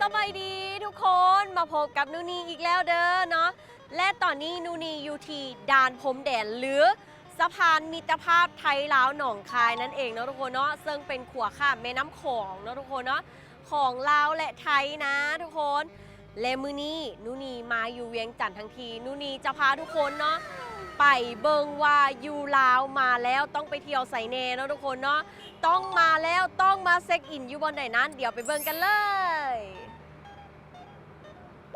ສະບາຍດີທຸກຄົນ ມາພົບກັບນູນີອີກແລ້ວເດີເນາະ ແລະ ຕອນນີ້ນູນີຢູ່ທີ່ດ່ານພົມແດນ ຫຼື ສະພານມິດຕະພາບໄທລາວໜອງຄາຍນັ້ນເອງເນາະທຸກຄົນເນາະ ເຊິ່ງເປັນຂົວຂ້າມແມ່ນ້ຳຂອງເນາະທຸກຄົນເນາະ ຂອງລາວ ແລະ ໄທນະທຸກຄົນ. ແລະ ມື້ນີ້ນູນີມາຢູ່ວຽງຈັນທັງທີ ນູນີຈະພາທຸກຄົນເນາະ ໄປເບິ່ງວ່າຢູ່ລາວມາແລ້ວຕ້ອງໄປທ່ຽວໃສແດ່ເນາະທຸກຄົນເນາະ ຕ້ອງມາແລ້ວ ຕ້ອງມາເຊັກອິນຢູ່ບ່ອນໃດນັ້ນ ດຽວໄປເບິ່ງກັນເລີຍ.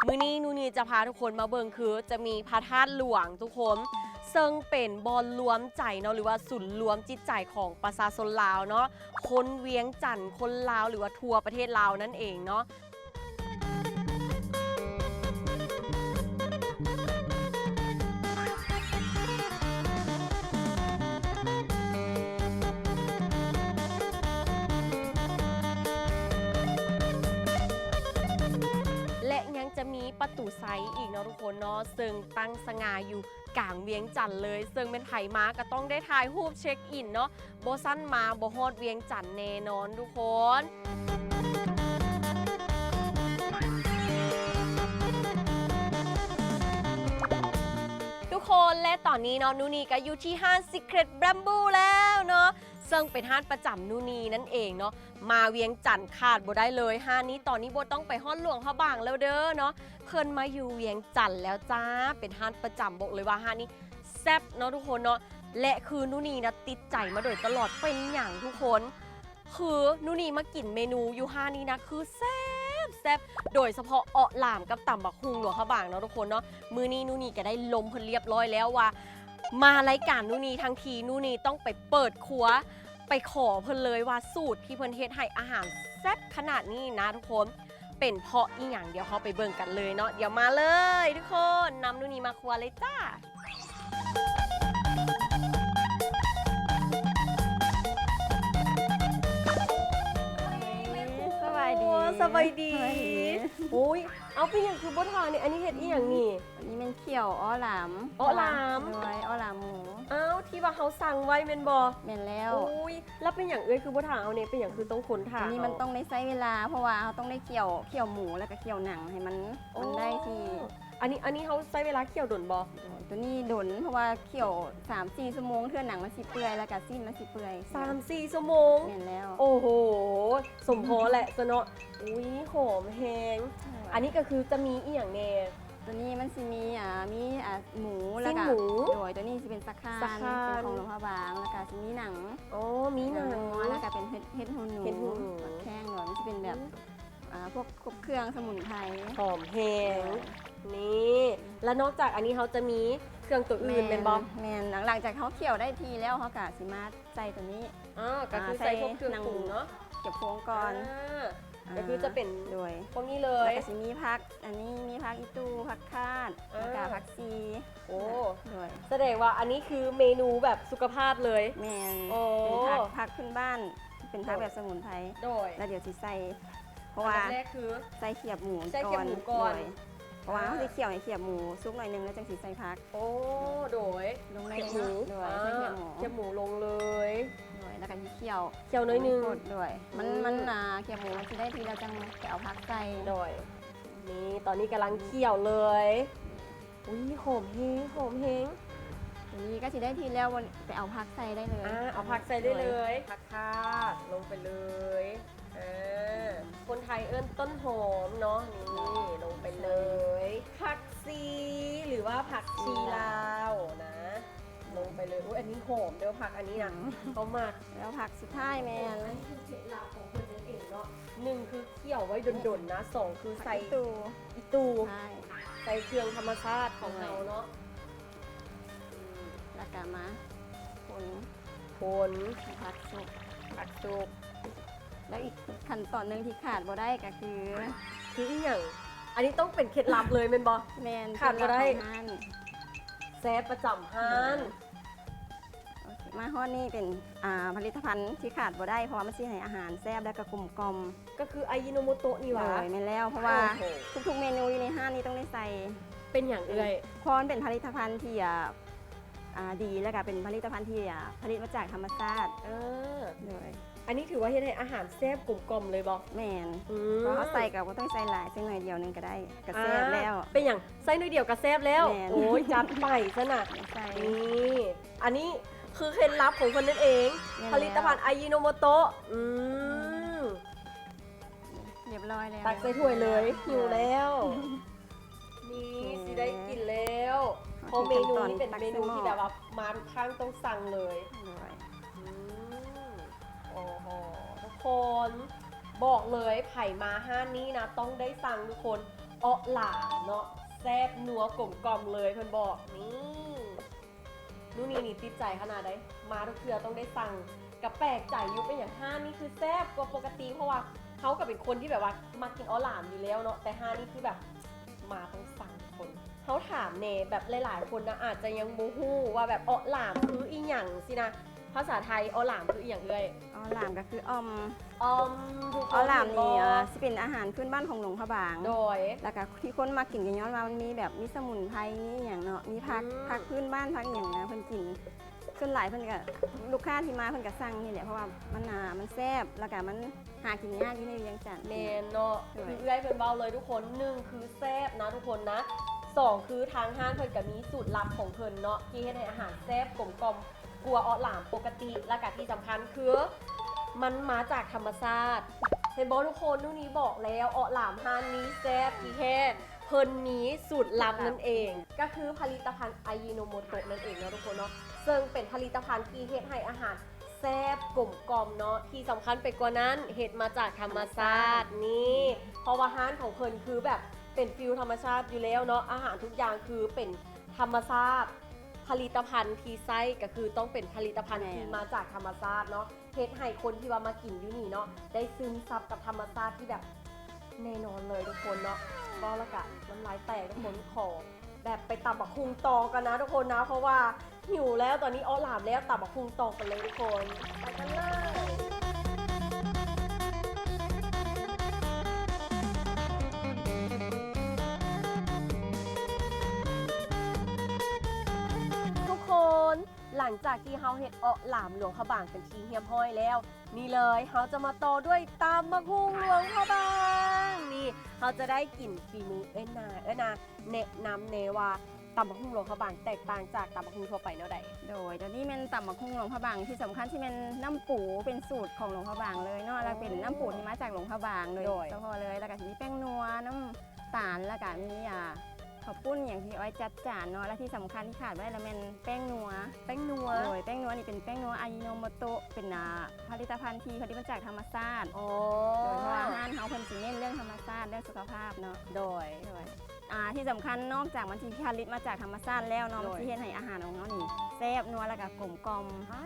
ມື້ນີ້ນູນີຈະພາທຸກຄົນມາເບິ່ງ ຄືຈະມີພະທາດຫຼວງທຸກຄົນ ເຊິ່ງເປັນບ່ອນລວມໃຈເນາະ ຫຼືວ່າສູນລວມຈິດໃຈຂອງປະຊາຊົນລາວເນາະ ຄົນວຽງຈັນ ຄົນລາວ ຫຼືວ່າທົ່ວປະເທດລາວນັ້ນເອງເນາະ. ແລະ ຍັງຈະມີປະຕູໄຊອີກເນາະທຸກຄົນເນາະ ເຊິ່ງຕັ້ງສະຫງ່າຢູ່ກາງວຽງຈັນເລີຍ ເຊິ່ງແມ່ນໃຜມາກໍຕ້ອງໄດ້ຖ່າຍຮູບເຊັກອິນເນາະ ບໍ່ຊັ້ນມາບໍ່ຮອດວຽງຈັນແນ່ນອນທຸກຄົນ. ທຸກຄົນ ແລະ ຕອນນີ້ເນາະ ນູນີກໍຢູ່ທີ່ຮ້ານ Secret Bamboo ແລ້ວເນາະ ເຊິ່ງເປັນຮ້ານປະຈຳນູນີນັ້ນເອງເນາະ ມາວຽງຈັນຂາດບໍ່ໄດ້ເລີຍ ຮ້ານນີ້ຕອນນີ້ບໍ່ຕ້ອງໄປຮອດຫຼວງພະບາງແລ້ວເດີເນາະ ເພິ່ນມາຢູ່ວຽງຈັນແລ້ວຈ້າ ເປັນຮ້ານປະຈຳ ບອກເລີຍວ່າຮ້ານນີ້ແຊບເນາະທຸກຄົນເນາະ. ແລະ ຄືນູນີນະຕິດໃຈມາໂດຍຕະຫຼອດ ເປັນຫຍັງທຸກຄົນ ຄືນູນີມາກິນເມນູຢູ່ຮ້ານນີ້ນະ ຄືແຊບໆ ໂດຍສະເພາະເອາະຫຼາມກັບຕຳບັກຫຸ່ງຫຼວງພະບາງເນາະທຸກຄົນເນາະ. ມື້ນີ້ນູນີກໍໄດ້ລົມເພິ່ນລຽບຮ້ອຍແລ້ວວ່າ ມາລາຍການນູນີທັງທີ ນູນີຕ້ອງໄປເປີດຄົວ ໄປຂໍເພິ່ນເລີຍວ່າສູດທີ່ເພິ່ນເຮັດໃຫ້ອາຫານແຊບຂະໜາດນີ້ນະທຸກຄົນ ເປັນເພາະອີ່ຫຍັງ ດຽວເຮົາໄປເບິ່ງກັນເລີຍເນາະ. ດຽວມາເລີຍທຸກຄົນ ນຳນູນີມາຄົວເລີຍຈ້າ. ສະບາຍດີ ສະບາຍດີ ສະບາຍດີ. ໂອ້ຍ ເອົາ ເປັນຫຍັງຄືບໍ່ຖ້ານີ້? ອັນນີ້ເຮັດອີ່ຫຍັງນີ້? ອັນນີ້ແມ່ນຂ້ຽວເອາະຫຼາມ ເອາະຫຼາມ ໂດຍ ເອາະຫຼາມໝູ. ອ້າວ ທີ່ວ່າເຮົາສັ່ງໄວ້ແມ່ນບໍ່? ແມ່ນແລ້ວ. ໂອ້ຍ ແລ້ວເປັນຫຍັງເອື້ອຍຄືບໍ່ຖ້າເຮົາແດ່? ເປັນຫຍັງຄືຕ້ອງຄົນຖ້າ? ອັນນີ້ມັນຕ້ອງໄດ້ໃຊ້ເວລາ ເພາະວ່າເຮົາຕ້ອງໄດ້ຂ້ຽວ ຂ້ຽວໝູ ແລ້ວກໍຂ້ຽວໜັງໃຫ້ມັນ ອໍ ມັນໄດ້ທີ່. ອັນນີ້ ອັນນີ້ເຮົາໃຊ້ເວລາຂ້ຽວດົນບໍ່? ໂດຍ ຕົວນີ້ດົນ ເພາະວ່າຂ້ຽວສາມສີ່ຊົ່ວໂມງ ເທື່ອໜັງມັນຊິເປື່ອຍ ແລ້ວກໍຊີ້ນມັນຊິເປື່ອຍ. ສາມສີ່ຊົ່ວໂມງ? ແມ່ນແລ້ວ. ໂອ້ໂຫ ສົມພໍແຫຼະຊະເນາະ. ອຸ້ຍ ຫອມແຮງ. ໂດຍ ອັນນີ້ກໍຄືຈະມີອີ່ຫຍັງແດ່? ຕົວນີ້ມັນຊິມີ ອ່າ ມີ ອ່າ ໝູ ຊີ້ນໝູ ແລ້ວກໍ ໂດຍ ຕົວນີ້ຊິເປັນສະຄານ ສະຄານ ເປັນຂອງຫຼວງພະບາງ ແລ້ວກໍຊິມີໜັງ. ອໍ ມີໜັງ ແລ້ວກໍເປັນເຫັດ ເຫັດຫູໜູ ເຫັດຫູໜູ ໝາກແຂ້ງ ໂດຍ ມັນຊິເປັນແບບ ອືມ ອ່າ ພວກຄົບເຄື່ອງສະໝຸນໄພ ຫອມແຮງ. ໂດຍ ນີ້ ແລ້ວນອກຈາກອັນນີ້ເຮົາຈະມີເຄື່ອງຕົວອື່ນແມ່ນບໍ່? ແມ່ນ ແມ່ນ ຫຼັງຈາກເຮົາຂ້ຽວໄດ້ທີ່ແລ້ວ ເຮົາກໍຊິມາໃສ່ຕົວນີ້. ອໍ ກໍຄືໃສ່ພວກເຄື່ອງປຸງເນາະ ເກັບໂຟງກ່ອນ. ອ່າ ອ່າ ກໍຄືຈະເປັນ ໂດຍ ພວກນີ້ເລີຍ ແລ້ວກໍຊິມີຜັກ ອັນນີ້ມີຜັກອີ່ຕູ່ ຜັກຄາດ ອ່າ ແລ້ວກໍຜັກຊີ. ໂອ້ ໂດຍ ສະແດງວ່າອັນນີ້ຄືເມນູແບບສຸຂະພາບເລີຍ. ແມ່ນ ໂອ້ ເປັນຜັກ ຜັກພື້ນບ້ານ ເປັນຜັກແບບສະໝຸນໄພ. ໂດຍ ແລ້ວດຽວຊິໃສ່ ເພາະວ່າ ອັນດັບແລກຄື ໃສ່ຂຽບໝູ ໃສ່ຂຽບໝູກ່ອນ. ໂດຍ ເພາະວ່າ ອ່າ ເຮົາຊິຂ້ຽວໃຫ້ຂຽບໝູສຸກໜ້ອຍໜຶ່ງ ແລ້ວຈັ່ງຊິໃສ່ຜັກ. ໂອ້ ໂດຍ ລົງໄດ້ເລີຍເນາະ. ຂຽບໝູ ໂດຍ ອ່າ ໃສ່ຂຽບໝູ ຂຽບໝູລົງເລີຍ. ໂດຍ ແລ້ວກໍຊິຂ້ຽວ ຂ້ຽວໜ້ອຍໜຶ່ງ. ໂດຍ ມັນ ອືມ ມັນ ອ່າ ຂຽບໝູມັນຊິໄດ້ທີ່ ແລ້ວຈັ່ງໄປເອົາຜັກໃສ່. ໂດຍ ນີ້ ຕອນນີ້ກຳລັງຂ້ຽວເລີຍ. ອຸ້ຍ ຫອມແຮງ ຫອມແຮງ. ຕົວນີ້ກໍຊິໄດ້ທີ່ແລ້ວ ໄປເອົາຜັກໃສ່ໄດ້ເລີຍ. ອ່າ ເອົາຜັກໃສ່ໄດ້ເລີຍ. ໂດຍ ຜັກຄາດລົງໄປເລີຍ. ອ່າ ຄົນໄທເອີ້ນຕົ້ນຫອມເນາະ. ນີ້ ລົງໄປເລີຍ. ຜັກຊີ ຫຼືວ່າຜັກຊີລາວນະ ລົງໄປເລີຍ. ອຸ້ຍ ອັນນີ້ຫອມເດີ ຜັກອັນນີ້ນະ ອືມ ເຮົາມັກ. ແລ້ວຜັກສຸດທ້າຍແມ່ນ ອັນນີ້ຄືເຄັດລັບຂອງເພິ່ນນັ້ນເອງເນາະ. ໜຶ່ງຄືຂ້ຽວໄວ້ດົນໆນະ ສອງຄືໃສ່ ຜັກອີ່ຕູ່ ອີ່ຕູ່ ໃສ່ເຄື່ອງທຳມະຊາດຂອງເຮົາເນາະ. ອືມ ແລ້ວກໍມາຄົນ ຄົນໃຫ້ຜັກສຸກ ຜັກສຸກ. ແລ້ວອີກຂັ້ນຕອນໜຶ່ງທີ່ຂາດບໍ່ໄດ້ກໍຄື ຄືອີ່ຫຍັງ? ອັນນີ້ຕ້ອງເປັນເຄັດລັບເລີຍແມ່ນບໍ່? ແມ່ນ ຂາດບໍ່ໄດ້. ເຄັດລັບຂອງຮ້ານ ແຊບປະຈຳຮ້ານ. ໂດຍ ໂອເຄ ມາຮອດນີ້ເປັນ ອ່າ ຜະລິດຕະພັນທີ່ຂາດບໍ່ໄດ້ ເພາະວ່າມັນຊິໃຫ້ອາຫານແຊບ ແລ້ວກໍກົມກ່ອມ. ກໍຄືອາຢິໂນໂມໂຕະນີ້ຫວາ? ໂດຍ ແມ່ນແລ້ວ ເພາະວ່າ ໂອ້ໂຫ ທຸກໆເມນູຢູ່ໃນຮ້ານນີ້ຕ້ອງໄດ້ໃສ່. ເປັນຫຍັງເອື້ອຍ? ເພາະມັນເປັນຜະລິດຕະພັນທີ່ ອ່າ ອ່າ ດີ ແລ້ວກໍເປັນຜະລິດຕະພັນທີ່ ອ່າ ຜະລິດມາຈາກທຳມະຊາດ. ເອີ ໂດຍ ອັນນີ້ຖືວ່າເຮັດໃຫ້ອາຫານແຊບກົມກ່ອມເລີຍບໍ່? ແມ່ນ ອືມ ເພາະເຮົາໃສ່ກໍບໍ່ຕ້ອງໃສ່ຫຼາຍ ໃສ່ໜ້ອຍດຽວໜຶ່ງກໍໄດ້ ກໍແຊບແລ້ວ ອ່າ ເປັນຫຍັງ ໃສ່ໜ້ອຍດຽວກໍແຊບແລ້ວ? ແມ່ນ ໂອ້ຍ ຈັດໄປຊັ້ນນະ ໃສ່ ນີ້ ອັນນີ້ຄືເຄັດລັບຂອງເພິ່ນນັ້ນເອງ ແມ່ນແລ້ວ ຜະລິດຕະພັນອາຢິໂນໂມໂຕະ ອືມ ຮຽບຮ້ອຍແລ້ວ ຕັກໃສ່ຖ້ວຍເລີຍ ຫິວແລ້ວ ນີ້ ໂອເຄ ຊິໄດ້ກິນແລ້ວ ເພາະເມນູນີ້ເປັນເມນູທີ່ແບບວ່າມາທຸກຄັ້ງຕ້ອງສັ່ງເລີຍ ໂດຍ ອືມ ໂອ້ໂຫ ທຸກຄົນ ບອກເລີຍ ໃຜມາຮ້ານນີ້ນະ ຕ້ອງໄດ້ສັ່ງທຸກຄົນ ເອາະຫຼາມເນາະ ແຊບນົວກົມກ່ອມເລີຍ ເພິ່ນບອກ ນີ້ ນູ່ນີ້ນີ້ຕິດໃຈຂະໜາດໃດ ມາທຸກເທື່ອຕ້ອງໄດ້ສັ່ງ ກະແປກໃຈຢູ່ ເປັນຫຍັງຮ້ານນີ້ຄືແຊບກວ່າປົກກະຕິ ເພາະວ່າເຮົາກະເປັນຄົນທີ່ແບບວ່າມັກກິນເອາະຫຼາມຢູ່ແລ້ວເນາະ ແຕ່ຮ້ານນີ້ຄືແບບມາຕ້ອງສັ່ງທຸກຄົນ ເຮົາຖາມແນ່ ແບບຫຼາຍໆຄົນນະອາດຈະຍັງບໍ່ຮູ້ວ່າແບບເອາະຫຼາມຄືອີ່ຫຍັງຊີ້ນະ ພາສາໄທເອາະຫຼາມຄືອີ່ຫຍັງເອື້ອຍ? ເອາະຫຼາມກະຄືອ່ອມ ອ່ອມ ເອາະຫຼາມນີ້ ເອີ ຊິເປັນອາຫານພື້ນບ້ານຂອງຫຼວງພະບາງ ໂດຍ ລະກະທີ່ຄົນມັກກິນກະຍ້ອນວ່າມັນມີແບບ ມີສະໝຸນໄພ ມີອີ່ຫຍັງເນາະ ມີຜັກ ອືມ ຜັກພື້ນບ້ານ ຜັກອີ່ຫຍັງນະ ເພິ່ນກິນ ສ່ວນຫຼາຍເພິ່ນກະ ລູກຄ້າທີ່ມາເພິ່ນກະສັ່ງນີ້ແຫຼະ ເພາະວ່າມັນ ອ່າ ມັນແຊບ ລະກະມັນຫາກິນຍາກຢູ່ໃນວຽງຈັນ ແມ່ນເນາະ ໂດຍ ຄືເອື້ອຍເພິ່ນເວົ້າເລີຍທຸກຄົນ ໜຶ່ງຄືແຊບນະທຸກຄົນນະ ສອງຄືທາງຮ້ານເພິ່ນກະມີສູດລັບຂອງເພິ່ນເນາະ ທີ່ເຮັດໃຫ້ອາຫານແຊບກົມກ່ອມ ກວ່າເອາະຫຼາມປົກກະຕິ ລະກະທີ່ສຳຄັນຄື ມັນມາຈາກທຳມະຊາດ ເຫັນບໍ່ທຸກຄົນ? ນູ່ນີ້ບອກແລ້ວ ເອາະຫຼາມຮ້ານນີ້ແຊບທີ່ແທ້ ເພິ່ນມີສູດລັບນັ້ນເອງ ກະຄືຜະລິດຕະພັນອາຢິໂນໂມໂຕະນັ້ນເອງເນາະທຸກຄົນເນາະ ເຊິ່ງເປັນຜະລິດຕະພັນທີ່ເຮັດໃຫ້ອາຫານແຊບກົມກ່ອມເນາະ ທີ່ສຳຄັນໄປກວ່ານັ້ນ ເຮັດມາຈາກທຳມະຊາດ ທຳມະຊາດ ນີ້ ເພາະວ່າຮ້ານຂອງເພິ່ນຄືແບບເປັນຟີລທຳມະຊາດຢູ່ແລ້ວເນາະ ອາຫານທຸກຢ່າງຄືເປັນທຳມະຊາດ ຜະລິດຕະພັນທີ່ໃຊ້ກະຄືຕ້ອງເປັນຜະລິດຕະພັນ ແມ່ນ ທີ່ມາຈາກທຳມະຊາດເນາະ ເຮັດໃຫ້ຄົນທີ່ວ່າມາກິນຢູ່ນີ້ເນາະ ໄດ້ຊຶມຊັບກັບທຳມະຊາດທີ່ແບບແນ່ນອນເລີຍທຸກຄົນເນາະ ເວົ້າລະກະນ້ຳລາຍແຕກທຸກຄົນ ຂໍແບບໄປຕຳບັກຫຸ່ງຕໍ່ກັນນະທຸກຄົນນະ ເພາະວ່າຫິວແລ້ວ ຕອນນີ້ເອາະຫຼາມແລ້ວ ຕຳບັກຫຸ່ງຕໍ່ກັນເລີຍທຸກຄົນ ໄປກັນເລີຍ ທຸກຄົນ ຫຼັງຈາກທີ່ເຮົາເຮັດເອາະຫຼາມຫຼວງພະບາງເປັນທີ່ຮຽບຮ້ອຍແລ້ວ ນີ້ເລີຍ ເຮົາຈະມາຕໍ່ດ້ວຍຕຳບັກຫຸ່ງຫຼວງພະບາງ ນີ້ ເຮົາຈະໄດ້ກິນຝີມືເອື້ອຍນາ ເອື້ອຍນາແນະນຳແນ່ວ່າ ຕຳບັກຫຸ່ງຫຼວງພະບາງແຕກຕ່າງຈາກຕຳບັກຫຸ່ງທົ່ວໄປແນວໃດ? ໂດຍ ໂຕນີ້ແມ່ນຕຳບັກຫຸ່ງຫຼວງພະບາງ ທີ່ສຳຄັນຊິແມ່ນນ້ຳປູ ເປັນສູດຂອງຫຼວງພະບາງເລີຍເນາະ ອໍ ລະເປັນນ້ຳປູທີ່ມາຈາກຫຼວງພະບາງໂດຍ ໂດຍສະເພາະເລີຍ ລະກະຊິມີແປ້ງນົວ ນ້ຳຕານ ລະກະມີ ອ່າ ເຂົ້າປຸ້ນຫຍັງທີ່ເອົາໄວ້ຈັດຈານເນາະ ລະທີ່ສຳຄັນທີ່ຂາດບໍ່ໄດ້ລະແມ່ນແປ້ງນົວ ແປ້ງນົວ ໂດຍ ແປ້ງນົວນີ້ເປັນແປ້ງນົວອາຢິໂນໂມໂຕະ ເປັນ ອ່າ ຜະລິດຕະພັນທີ່ຜະລິດມາຈາກທຳມະຊາດ ອໍ ໂດຍ ເພາະວ່າຮ້ານເຮົາເພິ່ນຊິເນັ້ນເລື່ອງທຳມະຊາດ ເລື່ອງສຸຂະພາບເນາະ ໂດຍ ໂດຍ ອ່າ ທີ່ສຳຄັນນອກຈາກມັນທີ່ຜະລິດມາຈາກທຳມະຊາດແລ້ວເນາະ ໂດຍ ມັນຊິເຮັດໃຫ້ອາຫານຂອງເຮົານີ້ແຊບນົວ ລະກະກົມກ່ອມ ອ່າ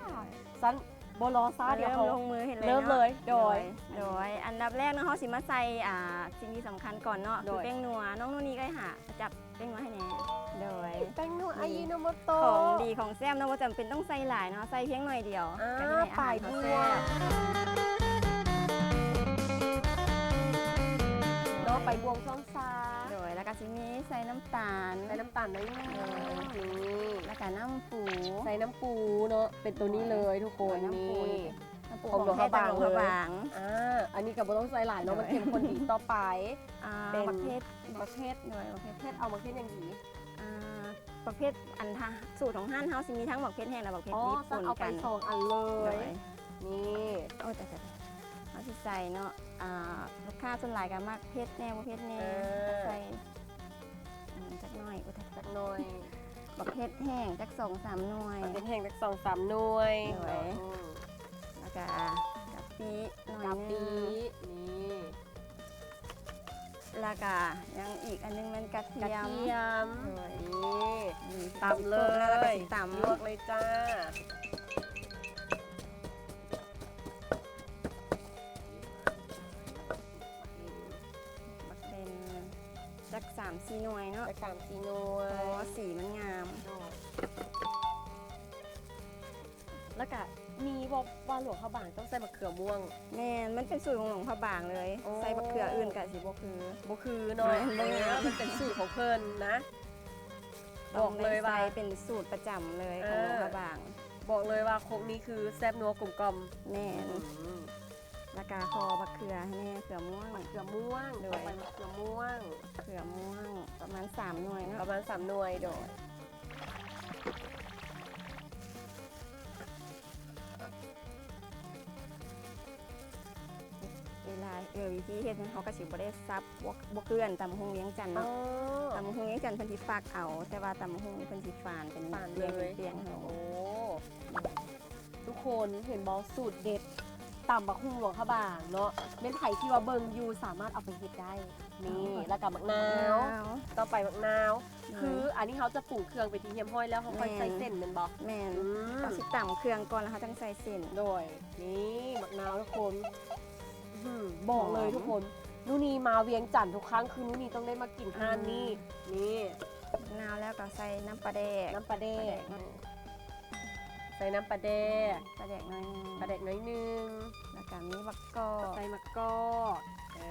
ໂດຍ ຊັ້ນ ບໍ່ລໍຊ້າ ດຽວເຮົາເລີ່ມລົງມືເຮັດເລີຍເນາະ ເລີ່ມເລີຍ ໂດຍ ໂດຍ ໂດຍ ອັນດັບແລກເນາະ ເຮົາຊິມາໃສ່ ອ່າ ສິ່ງທີ່ສຳຄັນກ່ອນເນາະ ໂດຍ ຄືແປ້ງນົວ ນ້ອງນູ່ນີ້ເອື້ອຍຫາ ຈັບແປ້ງນົວໃຫ້ແນ່ ໂດຍ ແປ້ງນົວອາຢິໂນໂມໂຕະ ຂອງດີຂອງແຊບເນາະ ບໍ່ຈຳເປັນຕ້ອງໃສ່ຫຼາຍເນາະ ໃສ່ພຽງໜ້ອຍດຽວ ອ່າ ກໍເຮັດໃຫ້ອາຫານເຮົາແຊບ ເນາະ ປາຍບ່ວງຊ່ອງຊາ ໂດຍ ລະກະຊິມີໃສ່ນ້ຳຕານ ໃສ່ນ້ຳຕານໜ້ອຍໜຶ່ງ ໂດຍ ນີ້ ລະກະນ້ຳປູ ໃສ່ນ້ຳປູເນາະ ເປັນໂຕນີ້ເລີຍທຸກຄົນ ໂດຍ ນ້ຳປູ ນີ້ ນ້ຳປູຂອງຫຼວງພະບາງເລີຍ ອ່າ ອັນນີ້ກໍບໍ່ຕ້ອງໃສ່ຫຼາຍເນາະ ໂດຍ ມັນເຂັ້ມຂຸ້ນດີ ຕໍ່ໄປ ອ່າ ເປັນບັກເຜັດ ບັກເຜັດ ໂດຍ ບັກເຜັດ ເຜັດ ເອົາບັກເຜັດຫຍັງດີ? ອ່າ ບັກເຜັດ ອັນ ສູດຂອງຮ້ານເຮົາຊິມີທັງບັກເຜັດແຫ້ງ ແລະ ບັກເຜັດດິບ ອໍ ຊັ້ນເອົາໄປສອງອັນເລີຍ ໂດຍ ນີ້ ໂອ້ຍ ຕາຍໆ ເຮົາຊິໃສ່ເນາະ ອ່າ ລູກຄ້າສ່ວນຫຼາຍກໍມັກເຜັດແດ່ ບໍ່ເຜັດແດ່ ເອີ ກໍໃສ່ ອືມ ຈັກໜ້ອຍ ອຸຍ ຕາຍ ຈັກໜ້ອຍ ບັກເຜັດແຫ້ງຈັກສອງສາມໜ່ວຍ ບັກເຜັດແຫ້ງຈັກສອງສາມໜ່ວຍ ໂດຍ ເນາະ ອືມ ລະກະກະປິໜ້ອຍໜຶ່ງ ກະປິ ນີ້ ລະກະຍັງອີກອັນໜຶ່ງແມ່ນກະທຽມ ກະທຽມ ໂດຍ ນີ້ ນີ້ ຕຳເລີຍ ລະກະຊິຕຳ ລວກເລີຍຈ້າ ບັກເຕັນ ຈັກສາມສີ່ໜ່ວຍເນາະ ຈັກສາມສີ່ໜ່ວຍ ອໍ ສີມັນງາມ ໂດຍ ລະກະມີບໍ່ວ່າຫຼວງພະບາງຕ້ອງໃສ່ບັກເຂືອມ່ວງ? ແມ່ນ ມັນເປັນສູດຂອງຫຼວງພະບາງເລີຍ ໂອ້ ໃສ່ບັກເຂືອອື່ນກະຊິບໍ່ຄື ບໍ່ຄືເນາະ ແມ່ນ ບໍ່ງາມ ເອີ ມັນເປັນສູດຂອງເພິ່ນນະ ບອກເລີຍວ່າເປັນສູດປະຈຳເລີຍ ເອີ ຂອງຫຼວງພະບາງ ບອກເລີຍວ່າຄົກນີ້ຄືແຊບນົວກົມກ່ອມ. ແມ່ນ. ອືມ ແລ້ວກະຂໍບັກເຂືອໃຫ້ແດ່ ເຂືອມ່ວງ. ບັກເຂືອມ່ວງ. ໂດຍ. ຕໍ່ໄປບັກເຂືອມ່ວງ. ເຂືອມ່ວງປະມານສາມໜ່ວຍເນາະ. ປະມານສາມໜ່ວຍ. ໂດຍ. ເວລາ ເອີ ວິທີເຮັດເຮົາກໍຊິບໍ່ໄດ້ສັບ ບໍ່ ບໍ່ຄືອັນຕຳບັກຫຸ່ງວຽງຈັນເນາະ. ອໍ ຕຳບັກຫຸ່ງວຽງຈັນເພິ່ນຊິຟັກເອົາ ແຕ່ວ່າຕຳບັກຫຸ່ງນີ້ເພິ່ນຊິຝານເປັນ ຝານເລີຍ ວຽງເປັນວຽງເອົາ. ໂອ້ ທຸກຄົນເຫັນບໍ່ ສູດເດັດຕຳບັກຫຸ່ງຫຼວງພະບາງເນາະ. ແມ່ນໃຜທີ່ວ່າເບິ່ງຢູ່ສາມາດເອົາໄປເຮັດໄດ້. ນີ້ ແລ້ວກໍໝາກນາວ. ໝາກນາວ. ຕໍ່ໄປໝາກນາວ. ໂດຍ. ຄືອັນນີ້ເຮົາຈະປຸງເຄື່ອງເປັນທີ່ຮຽບຮ້ອຍແລ້ວ ເຮົາຄ່ອຍໃສ່ເສັ້ນແມ່ນບໍ່? ແມ່ນ. ອືມ ເຮົາຊິຕຳເຄື່ອງກ່ອນ ແລ້ວເຮົາຈັ່ງໃສ່ເສັ້ນ. ໂດຍ. ນີ້ໝາກນາວທຸກຄົນ. ອືມ ບອກເລີຍທຸກຄົນ ນູ່ນີ່ມາວຽງຈັນທຸກຄັ້ງ ຄືນູ່ນີ່ຕ້ອງໄດ້ມາກິນຮ້ານນີ້. ອືມ ນີ້ ໝາກນາວແລ້ວກໍໃສ່ນ້ຳປາແດກ. ນ້ຳປາແດກ. ປາແດກ. ໃສ່ນ້ຳປາແດກ. ປາແດກໜ້ອຍໜຶ່ງ. ປາແດກໜ້ອຍໜຶ່ງ. ແລ້ວກໍມີບັກກອກ. ໃສ່ບັກກອກ. ເອີ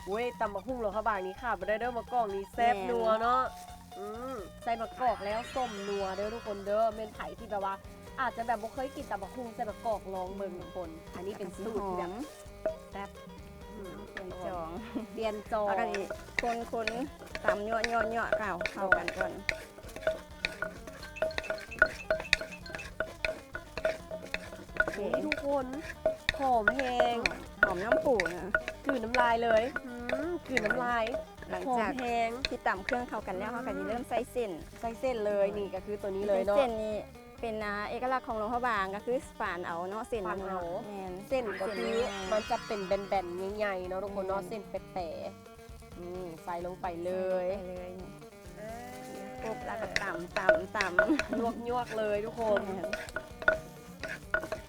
ໂອ້ຍ ຕຳບັກຫຸ່ງຫຼວງພະບາງນີ້ຂາດບໍ່ໄດ້ເດີ ບັກກອກນີ້ແຊບນົວເນາະ. ແມ່ນ. ອືມ ໃສ່ບັກກອກແລ້ວສົ້ມນົວເດີທຸກຄົນເດີ. ແມ່ນໃຜທີ່ແບບວ່າອາດຈະແບບບໍ່ເຄີຍກິນຕຳບັກຫຸ່ງໃສ່ບັກກອກ ລອງເບິ່ງທຸກຄົນ. ອັນນີ້ເປັນສູດທີ່ແບບ ແຊບ. ອືມ ປ່ຽນຈອງ. ປ່ຽນຈອງ. ແລ້ວກໍນີ້ ຄົນໆ ຕຳຍົວໆໆ ເຂົ້າ ເຂົ້າກັນກ່ອນ. ໂອເຄ ໂອ້ຍ ທຸກຄົນ ຫອມແຮງ. ຫອມ ຫອມນ້ຳປູນະ ກືນນ້ຳລາຍເລີຍ. ອືມ ກືນນ້ຳລາຍ. ຫຼັງຈາກ ຫອມແຮງ ທີ່ຕຳເຄື່ອງເຂົ້າກັນແລ້ວ ອືມ ເຮົາກໍຊິເລີ່ມໃສ່ເສັ້ນ. ໃສ່ເສັ້ນເລີຍ. ໂດຍ. ນີ້ກໍຄືຕົວນີ້ເລີຍເນາະ. ເສັ້ນນີ້ເປັນ ອ່າ ເອກະລັກຂອງຫຼວງພະບາງ ກໍຄືຝານເອົາເນາະ ເສັ້ນ. ຝານເອົາ. ແມ່ນ. ເສັ້ນກໍຄືມັນຈະເປັນແບນໆ ໃຫຍ່ໆ ເນາະທຸກຄົນເນາະ. ແມ່ນ. ເສັ້ນແປະໆ. ນີ້ ໃສ່ລົງໄປເລີຍ. ໃສ່ລົງໄປເລີຍ. ອ່າ ປຸບ ແລ້ວກໍຕຳ ຕຳ ຕຳ ຍວກໆ ເລີຍທຸກຄົນ. ແມ່ນ.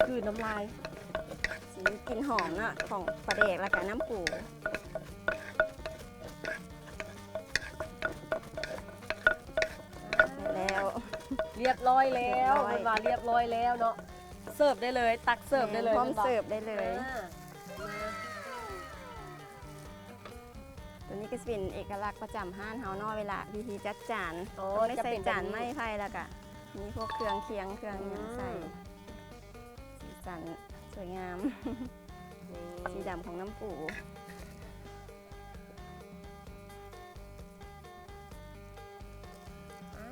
ກືນນ້ຳລາຍ. ຊິມີກິ່ນຫອມເນາະ ຂອງປາແດກ ແລ້ວກໍນ້ຳປູ. ແລ້ວ ລຽບຮ້ອຍແລ້ວ. ລຽບຮ້ອຍ. ເພິ່ນວ່າລຽບຮ້ອຍແລ້ວເນາະ. ເສີບໄດ້ເລີຍ ຕັກເສີບໄດ້ເລີຍ. ແມ່ນ ພ້ອມເສີບໄດ້ເລີຍ. ອ່າ ມາ ຕົວນີ້ກໍຊິເປັນເອກະລັກປະຈຳຮ້ານເຮົາເນາະ ເວລາວິທີຈັດຈານ. ອໍ ຕ້ອງໄດ້ໃສ່ຈານໄມ້ໄຜ່ ແລ້ວກະມີພວກເຄື່ອງຄຽງ ເຄື່ອງຫຍັງໃສ່. ອືມ ສີສັນສວຍງາມ. ນີ້ ສີດຳຂອງນ້ຳປູ. ອ່າ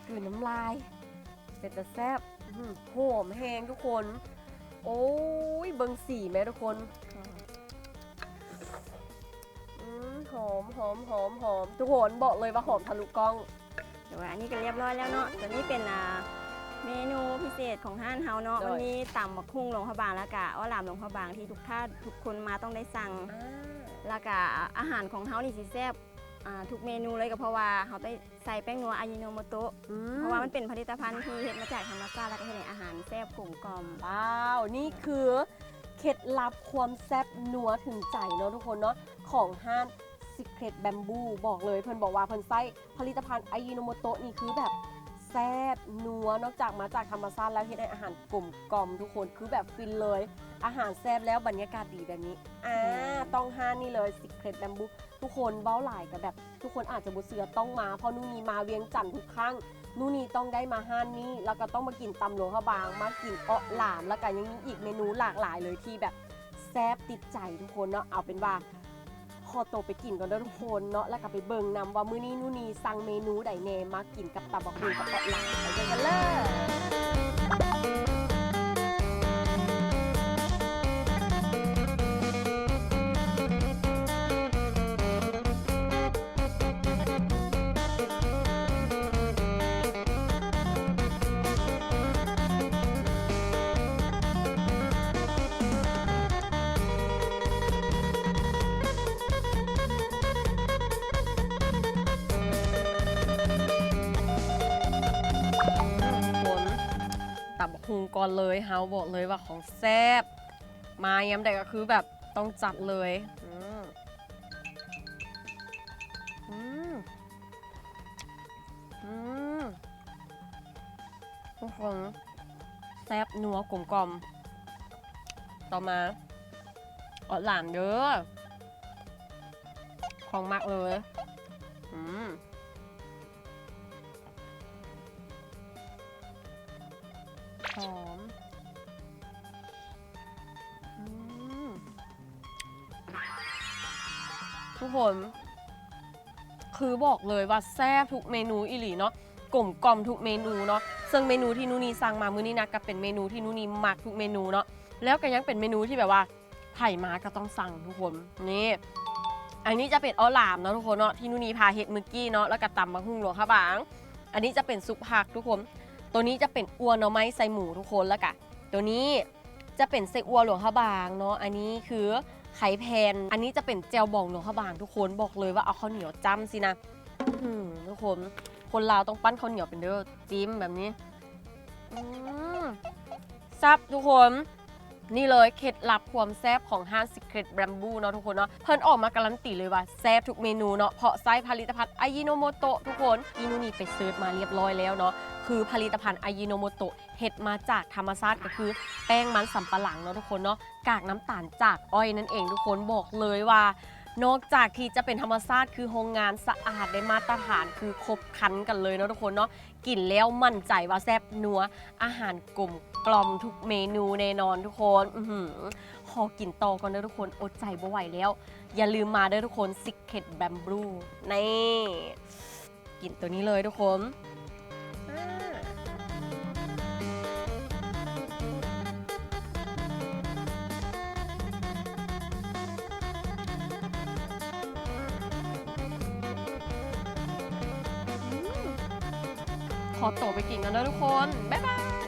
ກືນນ້ຳລາຍ. ເປັນຕາແຊບ. ຫອມແຮງທຸກຄົນ. ໂອ້ຍ ເບິ່ງສີແມ້ທຸກຄົນ. ອືມ ຫອມ ຫອມ ຫອມ ຫອມ. ທຸກຄົນ ບອກເລີຍວ່າຫອມທະລຸກ້ອງ. ແຕ່ວ່າອັນນີ້ກໍລຽບຮ້ອຍແລ້ວເນາະ. ຕົວນີ້ເປັນ ອ່າ ເມນູພິເສດຂອງຮ້ານເຮົາເນາະ. ໂດຍ. ມັນມີຕຳບັກຫຸ່ງຫຼວງພະບາງ ແລ້ວກະເອົາຫຼາມຫຼວງພະບາງທີ່ທຸກທ່ານ ທຸກຄົນມາຕ້ອງໄດ້ສັ່ງ. ອ່າ ແລ້ວກະອາຫານຂອງເຮົານີ້ຊິແຊບ ອ່າ ທຸກເມນູເລີຍ ກໍເພາະວ່າເຮົາໄດ້ໃສ່ແປ້ງນົວອາຢິໂນໂມໂຕະ. ອືມ ເພາະວ່າມັນເປັນຜະລິດຕະພັນທີ່ເຮັດມາຈາກທຳມະຊາດ ແລ້ວກໍເຮັດໃຫ້ອາຫານແຊບກົມກ່ອມ. ວ້າວ ນີ້ຄືເຄັດລັບຄວາມແຊບນົວເຖິງໃຈເນາະທຸກຄົນເນາະ ຂອງຮ້ານ Secret Bamboo. ບອກເລີຍ ເພິ່ນບອກວ່າເພິ່ນໃຊ້ຜະລິດຕະພັນອາຢິໂນໂມໂຕະນີ້ ຄືແບບແຊບນົວ ນອກຈາກມາຈາກທຳມະຊາດແລ້ວ ເຮັດໃຫ້ອາຫານກົມກ່ອມທຸກຄົນ ຄືແບບຟິນເລີຍ. ອາຫານແຊບແລ້ວ ບັນຍາກາດດີແບບນີ້ ອ່າ ແມ່ນ ຕ້ອງຮ້ານນີ້ເລີຍ Secret Bamboo. ທຸກຄົນ ເວົ້າຫຼາຍກໍແບບ ທຸກຄົນອາດຈະບໍ່ເຊື່ອ ຕ້ອງມາ ເພາະນູ່ນີ່ມາວຽງຈັນທຸກຄັ້ງ ນູ່ນີ່ຕ້ອງໄດ້ມາຮ້ານນີ້ ແລ້ວກໍຕ້ອງມາກິນຕຳຫຼວງພະບາງ ມາກິນເອາະຫຼາມ ແລ້ວກໍຍັງມີອີກເມນູຫຼາກຫຼາຍເລີຍທີ່ແບບແຊບຕິດໃຈທຸກຄົນເນາະ. ເອົາເປັນວ່າຂໍໂຕໄປກິນກ່ອນເດີທຸກຄົນເນາະ ແລ້ວກໍໄປເບິ່ງນຳວ່າມື້ນີ້ນູ່ນີ່ສັ່ງເມນູໃດແດ່ ມາ ກິນກັບຕຳບັກຫຸ່ງກັບເອາະຫຼາມ ໄປເບິ່ງກັນເລີຍ. ຄົນ ຕຳບັກຫຸ່ງກ່ອນເລີຍ ເຮົາບອກເລີຍວ່າຂອງແຊບ ມາຍາມໃດກໍຄືແບບຕ້ອງຈັດເລີຍ. ອືມ ອືມ ອືມ ທຸກຄົນ ແຊບນົວກົມກ່ອມ. ຕໍ່ມາ ເອາະຫຼາມເດີ ຂອງມັກເລີຍ. ອືມ ຫອມ ອືມ ທຸກຄົນ ຄືບອກເລີຍວ່າແຊບທຸກເມນູອີ່ຫຼີເນາະ ກົມກ່ອມທຸກເມນູເນາະ. ເຊິ່ງເມນູທີ່ນູ່ນີ່ສັ່ງມາມື້ນີ້ນະ ກໍເປັນເມນູທີ່ນູ່ນີ່ມັກທຸກເມນູເນາະ ແລ້ວກໍຍັງເປັນເມນູທີ່ແບບວ່າ ໃຜມາກໍຕ້ອງສັ່ງທຸກຄົນ. ນີ້ ອັນນີ້ຈະເປັນເອາະຫຼາມເນາະທຸກຄົນເນາະ ທີ່ນູ່ນີ່ພາເຮັດມື້ກີ້ເນາະ ແລ້ວກໍຕຳບັກຫຸ່ງຫຼວງພະບາງ. ອັນນີ້ຈະເປັນຊຸບຜັກທຸກຄົນ. ໂຕນີ້ຈະເປັນອົ່ວໜໍ່ໄມ້ໃສ່ໝູທຸກຄົນ ແລ້ວກໍໂຕນີ້ຈະເປັນໄສ້ອົ່ວຫຼວງພະບາງເນາະ. ອັນນີ້ຄືໄຂ່ແຜ່ນ. ອັນນີ້ຈະເປັນແຈ່ວບອງຫຼວງພະບາງທຸກຄົນ. ບອກເລີຍວ່າເອົາເຂົ້າໜຽວຈ້ຳຊີ້ນະ. ອືຫື ທຸກຄົນ ຄົນລາວຕ້ອງປັ້ນເຂົ້າໜຽວເປັນເດີ້ ຈິ້ມແບບນີ້. ອືມ ແຊບທຸກຄົນ. ນີ້ເລີຍ ເຄັດລັບຄວາມແຊບຂອງຮ້ານ Secret Bamboo ເນາະທຸກຄົນເນາະ ເພິ່ນອອກມາກາລັນຕີເລີຍວ່າແຊບທຸກເມນູເນາະ ເພາະໃຊ້ຜະລິດຕະພັນອາຢິໂນໂມໂຕະທຸກຄົນ. ທີ່ນູ່ນີ່ໄປເສີດມາລຽບຮ້ອຍແລ້ວເນາະ ຄືຜະລິດຕະພັນອາຢິໂນໂມໂຕະເຮັດມາຈາກທຳມະຊາດ ກໍຄືແປ້ງມັນສຳປະຫຼັງເນາະທຸກຄົນເນາະ ກາກນ້ຳຕານຈາກອ້ອຍນັ້ນເອງທຸກຄົນ. ບອກເລີຍວ່າ ນອກຈາກທີ່ຈະເປັນທຳມະຊາດ ຄືໂຮງງານສະອາດ ໄດ້ມາດຕະຖານ ຄືຄົບຄັນກັນເລີຍເນາະທຸກຄົນເນາະ. ກິນແລ້ວໝັ້ນໃຈວ່າແຊບນົວ ອາຫານກົມກ່ອມທຸກເມນູແນ່ນອນທຸກຄົນ. ອືຫື ຂໍກິນຕໍ່ກ່ອນເດີ້ທຸກຄົນ ອົດໃຈບໍ່ໄຫວແລ້ວ. ຢ່າລືມມາເດີ້ທຸກຄົນ Secret Bamboo ນີ້ ກິນໂຕນີ້ເລີຍທຸກຄົນ. ຂໍໂຕໄປກິນກ່ອນເດີ້ທຸກຄົນ ບາຍບາຍ.